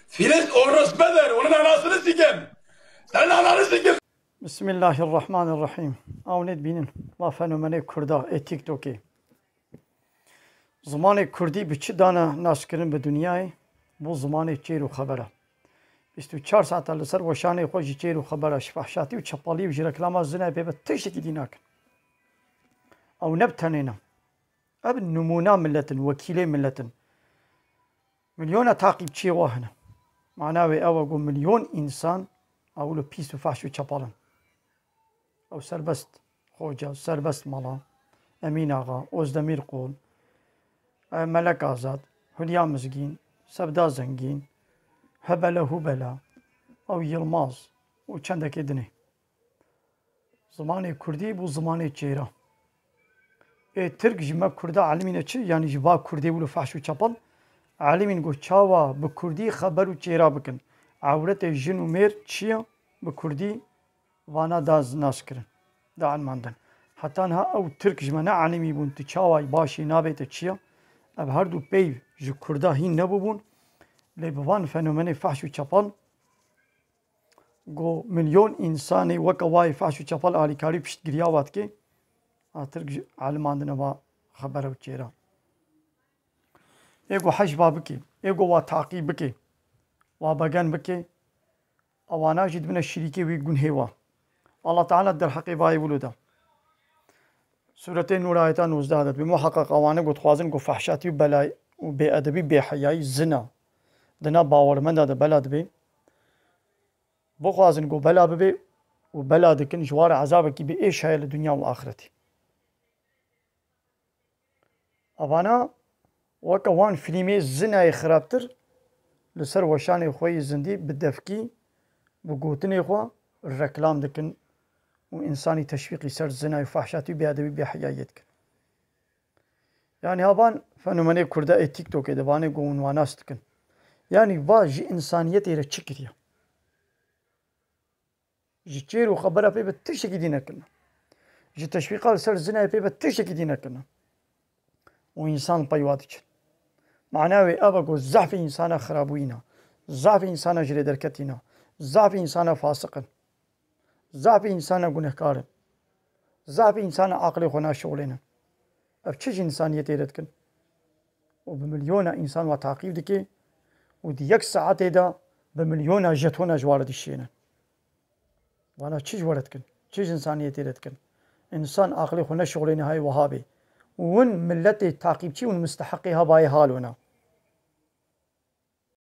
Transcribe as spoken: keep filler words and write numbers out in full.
Filiz orospedir, onun anasını sikim. Senin ananı sikim. Bismillahirrahmanirrahim. Ew nê dibînin, va fenomenê Kurda ê TikTokê. Zimanê Kurdî bi çi dane naskirin bi dinyayê? Bû zimanê çêr û xebera. Bîst û çar saeta li ser weşanê xwe ji çêr û xebera, ji fehşatî û çepalî û ji reklama zinayê pê ve tiştekî dî nakin. Ew ne bi tenê ne. Ev nimûna miletin, wekîlê miletin. Milyona taqîbçiyê wa hene. Mana wê ew e ku milyon însan ew li pîs û fehş û çepal in. Ew Serbest Xoca, Serbest Mala, Emîn Axa, Ozdemîr Qul, e, Melek Azad, Hulya Mizgîn, Sevda Zengîn, Hebele Hubela, ew Yilmaz û çendekê dinê. Zimanê Kurdî bû zimanê çêra. Ê Tirk ji me Kurda elimîne çi? Yanî ji va Kurdê wilo fehş û çepal elimîn ku çawa bi Kurdî xeber û çêra bikin. Ewretê jin û mêr çi ye? Bi Kurdî vana da z-, nas kirin, da elmandin. Heta niha ew Tirk ji me ne elimî bûn, tu çawa yî, baş î, navê te çi ye? Ev her du peyv ji Kurda hîn nebûbûn. Lê bi van fenomenê fehş û çepal, ku milyon însanê weke wayê fehş û çepal alîkarî û piştgiriya wa dike, a Tirk ji elimandine va xebera û çêra. Ê ku hejba bike, ê ku wa taqîb bike, wa begen bike, ewana jî dibine şirîkê wî gunhê wa. Allah Teala derheqê vayê wilo de. Sûretê Nûr ayeta nozdeh de dibê, muheqeq ewane ku dixwazin ku fehşatî û belayî û bêedebî, bêheyayî, zina di nav bawermenda de bela dibe, bixwazin ku bela bibe û bela dikin, ji wa re ezabekî bi êş heye li dinya û axretê. Evana weke wan fîlmê zinayê xirabtir li ser weşanê xwe yê zindî bi devkî, bi gotinê xwe reklam dikin û însanî teşwîqî ser zinayê û fehşatî û bêedebî, bêheyayiyê dikin. Yanî ha van fenomenê Kurda ê TikTokê de vanê ku hûn wa nas dikin. Yanî va ji însaniyetê re çi kiriye? Ji çêr û xebera pê ve tiştekî dî nekirine. Ji teşwîqa li ser zinayê pê ve tiştekî dî nekirine. Û însan li pey wa diçin. Mana wê ev e ku zehfê însana xirabûyî ne. Zehfê însana ji rê derketî ne. Zehfê însana fasiq in. Zehfê însana gunehkar in. Zehfê însana aqilê xwe naşixulênin. Ev çi ji însaniyetê re dikin? Û bi milyona însan wa taqîb dike û di yek saetê de bi milyona jetona ji wa re dişiyênin. Vana çi ji we re dikin? Çi ji însaniyetê re dikin? Însan aqilê xwe neşixulêne hayê wiha bê. Û hûn miletê taqîbçî hûn misteheqê ha vayê halo ne.